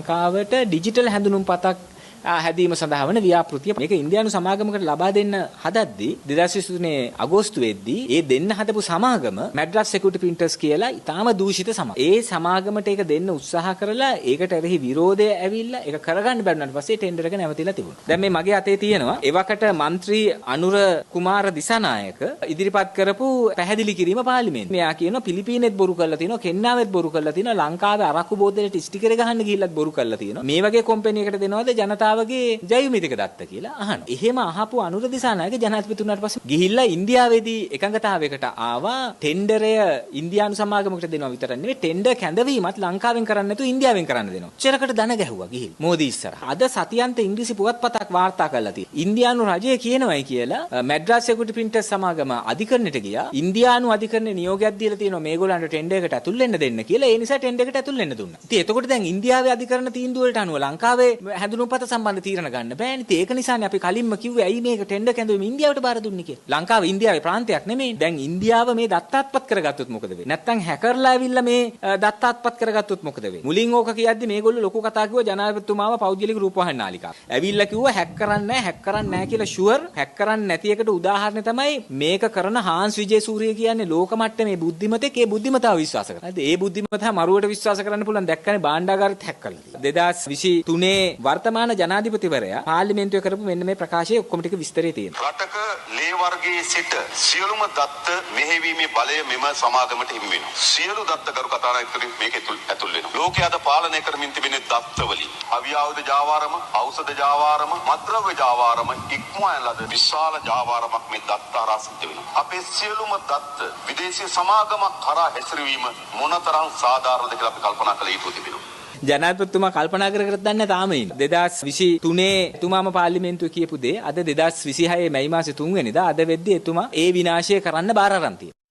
ලංකාවට ඩිජිටල් හැඳුනුම්පතක් හැදීම සඳහා වන ව්‍යාපෘතිය. මේක ඉන්දියානු සමාගමකට ලබා දෙන්න හදද්දී 2023 අගෝස්තු වෙද්දී ඒ දෙන්න හදපු සමාගම මැඩ්‍රාස් සිකියුරිටි ප්‍රින්ටර්ස් කියලා ඉතාම දූෂිත සමාගම. ඒ සමාගමට ඒක දෙන්න උත්සාහ කරලා ඒකට එරෙහි විරෝධය ඇවිල්ලා ඒක කරගන්න බැරුණාට පස්සේ ටෙන්ඩර් එක නැවතිලා තිබුණා. දැන් මේ මගේ අතේ තියෙනවා එවකට මන්ත්‍රී අනුර කුමාර දිසානායක ඉදිරිපත් කරපු පැහැදිලි කිරීම පාර්ලිමේන්තුවේ. මෙයා කියනවා පිලිපීනෙත් බොරු කරලා තියෙනවා, කෙන්නාවෙත් බොරු කරලා තියෙනවා, ලංකාවේ අරක්කු බෝතලෙට ස්ටිකර් ගහන්න ගිහිල්ලත් බොරු කරලා තියෙනවා. මේ වගේ කම්පැනි එකට දෙනවද ජනතාව වගේ ජෛවමිතික දත්ත කියලා අහනවා. එහෙම අහපු අනුර දිසානායක ජනාධිපති වුණාට පස්සේ ගිහිල්ලා ඉන්දියාවේදී එකඟතාවයකට ආවා. ටෙන්ඩරය ඉන්දියානු සමාගමකට දෙනවා විතරක් නෙවෙයි, ටෙන්ඩර් කැඳවීමත් ලංකාවෙන් කරන්න නැතුව ඉන්දියාවෙන් කරන්න දෙනවා. ඔච්චරකට දන ගැහුවා ගිහින් මෝදි ඉස්සරහ. අද සතියන්ත ඉංග්‍රීසි පුවත්පතක් වාර්තා කරලා තියෙනවා. ඉන්දියානු රජය කියනවායි කියලා මැඩ්‍රාස් සිකියුරිටි ප්‍රින්ටර්ස් සමාගම අධිකරණයට ගියා. ඉන්දියානු අධිකරණේ නියෝගයක් දීලා තියෙනවා මේගොල්ලන්ට ටෙන්ඩර් එකට ඇතුල් වෙන්න දෙන්න කියලා. ඒ නිසා ටෙන්ඩර් එකට ඇතුල් වෙන්න දුන්නා. ඉතින් එතකොට දැන් ඉන්දියාවේ අධිකරණ තීන්දුව වලට අනුව ලංකාවේ හැඳුනුම්පත සම්බන්ධ තීරණ ගන්න බෑනේ. ඉතින් ඒක නිසානේ අපි කලින්ම කිව්වේ ඇයි මේක ටෙන්ඩර් කැඳවීම ඉන්දියාවට බාර දුන්නේ කියලා. ලංකාව ඉන්දියාවේ ප්‍රාන්තයක් නෙමෙයි. දැන් ඉන්දියාව මේ දත්තාත්පත් කරගත්තොත් මොකද වෙන්නේ? නැත්තම් හැකර්ලා ඇවිල්ලා මේ දත්තාත්පත් කරගත්තොත් මොකද වෙන්නේ? මුලින් ඕක කියද්දි මේගොල්ලෝ ලොකු කතා කිව්වා ජනාධිපතිතුමාව පෞද්ගලික රූපවාහිනී නාලිකාව. ඇවිල්ලා කිව්වා හැක් කරන්නේ නැහැ, හැක් කරන්නේ නැහැ කියලා ෂුවර්. හැක් කරන්නේ නැති එකට උදාහරණය තමයි මේක කරන හාන්ස් විජේසූරිය කියන්නේ ලෝක මට්ටමේ බුද්ධිමතෙක්. ඒ බුද්ධිමතාව විශ්වාස කරනවා. හරිද? ඒ බුද්ධිමතා මරුවට විශ්වාස කරන්න පුළුවන්. දැක්කනේ භාණ්ඩාගාරෙත් හැක් කරලා තියෙනවා. 2023 වර්තමාන ජනාධිපතිවරයා පාර්ලිමේන්තුවේ කරපු මෙන්න මේ ප්‍රකාශයේ ඔක්කොම ටික විස්තරේ තියෙනවා. රටක ලේ වර්ගයේ සිට සියලුම දත්ත මෙහෙවීමේ බලය මෙම සමාගමට හිමි වෙනවා. සියලු දත්ත ගරු කතානායකතුමනි මේක ඇතුල් වෙනවා. ලෝකයේ අද පාලනය කරමින් තිබෙන දත්ත වලින් අවියාවුද ජාවාරම, ඖෂධ ජාවාරම, මත්ද්‍රව්‍ය ජාවාරම ඉක්මවා යන ලද විශාල ජාවාරමක් මේ දත්ත හරහා සිද්ධ වෙනවා. අපේ සියලුම දත්ත විදේශීය සමාගමක් කරා හැසිරවීම මොනතරම් සාධාරණද කියලා අපි කල්පනා කළ යුතු තිබෙනවා. ජනාධිපතිතුමා කල්පනා කර කර දන්නේ තාම ඉන්න. 2023 එතුමාම පාර්ලිමේන්තුවේ කියපු දේ අද 2026 මැයි මාසේ 3 වෙනිදා අද වෙද්දී එතුමා ඒ විනාශය කරන්න බාර අරන් තියෙනවා.